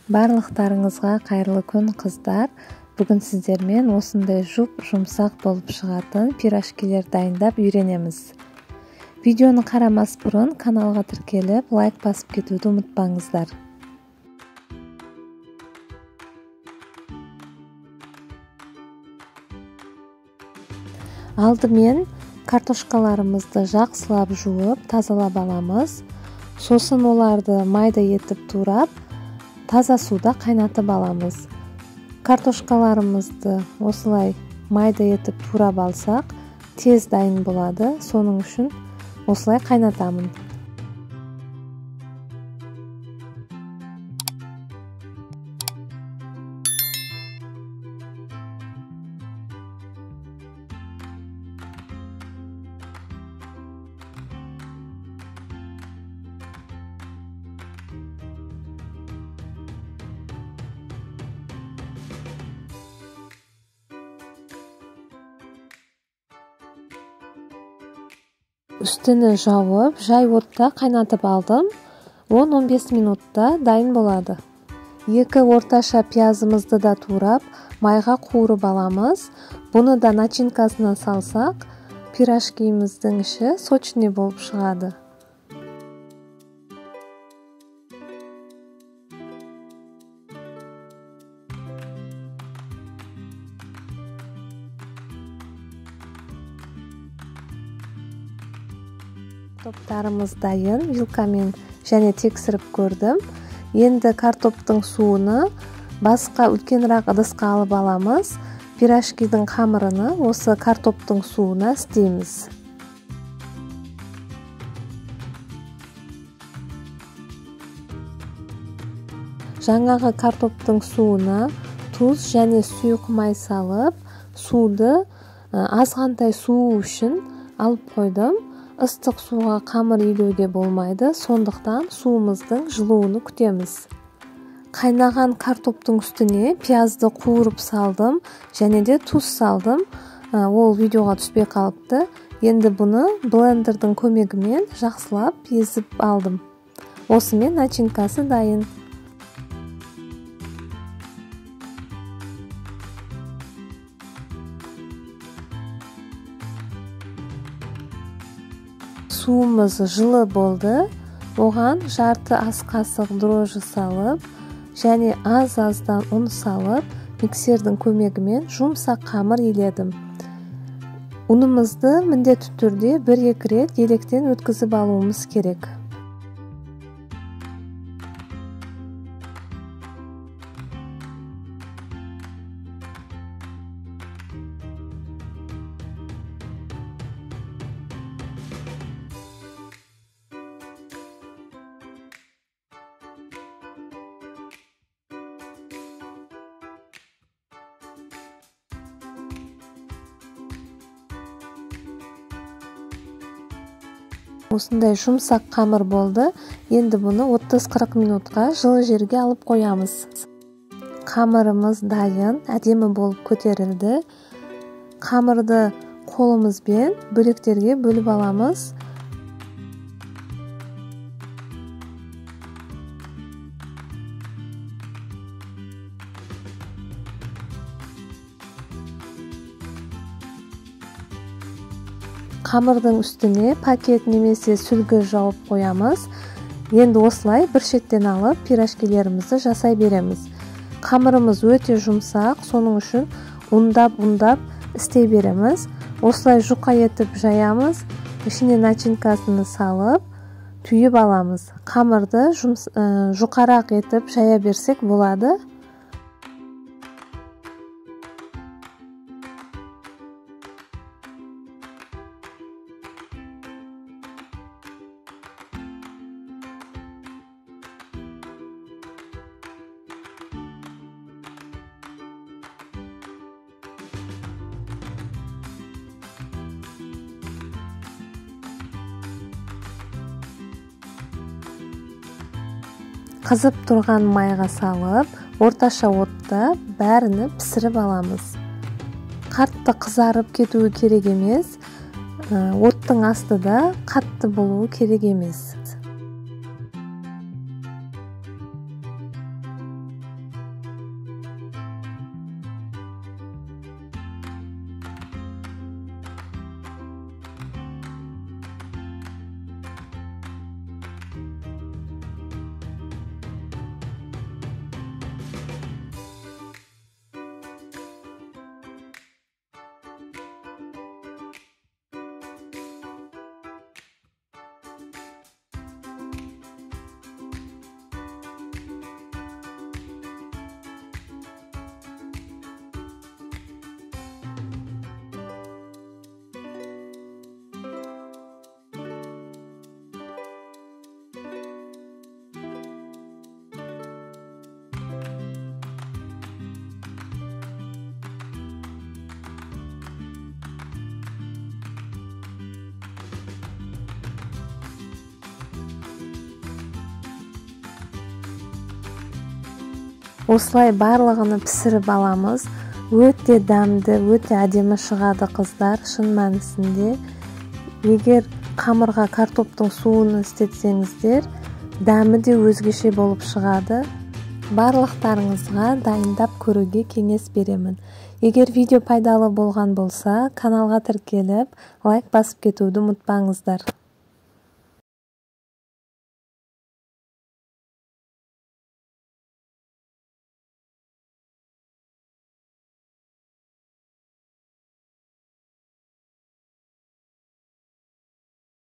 Барлықтарыңызға қайырлы күн, қыздар. Бүгін сіздермен осындай жұп-жұмсақ болып шығатын пирожкилер дайындап үйренеміз. Видеоны қарамас бұрын каналға тіркеліп, лайк басып кетуді ұмытпаңыздар. Алдымен картошкаларымызды жақсылап жуып, тазалап аламыз. Сосын оларды майда етіп турап, таза суда қайнатып аламыз. Картошкаларымызды осылай майда етіп турап алсақ, тез дайын болады. Соның үшін осылай қайнатамын. Үстіні жауып, жай отта қайнатып алдым. 10-15 минутта дайын болады. Екі орташа пиязымызды да турап, майға қуырып аламыз. Бұны да начинкасына салсақ, пирожкиіміздің іші сочный болып шығады. Картоптарымыз дайын, вилкамен және тексеріп көрдім. Енді картоптың суыны басқа үлкенірек ыдысқа алып аламыз. Пирожкидің қамырыны осы картоптың суына істейміз. Жаңағы картоптың суына тұз және сұйық май салып, суды азғантай суу үшін алып қойдым. Ыстық суға қамыр илеуге болмайды, сондықтан суымыздың жылуын күтеміз. Қайнаған картоптың үстіне пиязды қуырып салдым, және де тұз салдым. Ол видеоға түспей қалыпты. Енді бұны блендердің көмегімен жақсылап езіп алдым. Осымен начинкасы дайын. Суымыз жылы болды. Оған жарты ас қасық дрожжи салып, және аз-аздан ұн салып, миксердің көмегімен жұмсақ қамыр иледім. Ұнымызды міндетті түрде бір-екі рет електен өткізіп алуымыз керек. Осындай жұмсақ қамыр болды. Енді бұны 30-40 минутқа жылы жерге алып қоямыз. Қамырымыз дайын, әдемі болып көтерілді. Қамырды қолымызбен бөліктерге бөліп аламыз. Қамырдың үстіне пакет немесе сүлгі жауып қоямыз. Енді осылай бір шеттен алып пирожкилерімізді жасай береміз. Қамырымыз өте жұмсақ, соның үшін ұндап-ұндап істей береміз. Осылай жұқа етіп жаямыз, ішіне начинкасын салып, түйіп аламыз. Қамырды жұқарақ етіп жая берсек болады. Қызып тұрған майға салып, орташа отта бәріні пісіріп аламыз. Қатты қызарып кетуі керек емес, оттың асты да қатты болуы керек емес. Осылай барлығını пісіріп аламыз. Өте дәмді, өте әдемі шығады, қыздар, шын мәнісінде. Егер қамырға картоптың суын істетсеңіздер, дәмі де өзгеше болып шығады. Барлықтарыңызға дайындап көруге кеңес беремін. Егер видео пайдалы болған болса, каналға тіркеліп, лайк басып кетуді ұмытпаңыздар.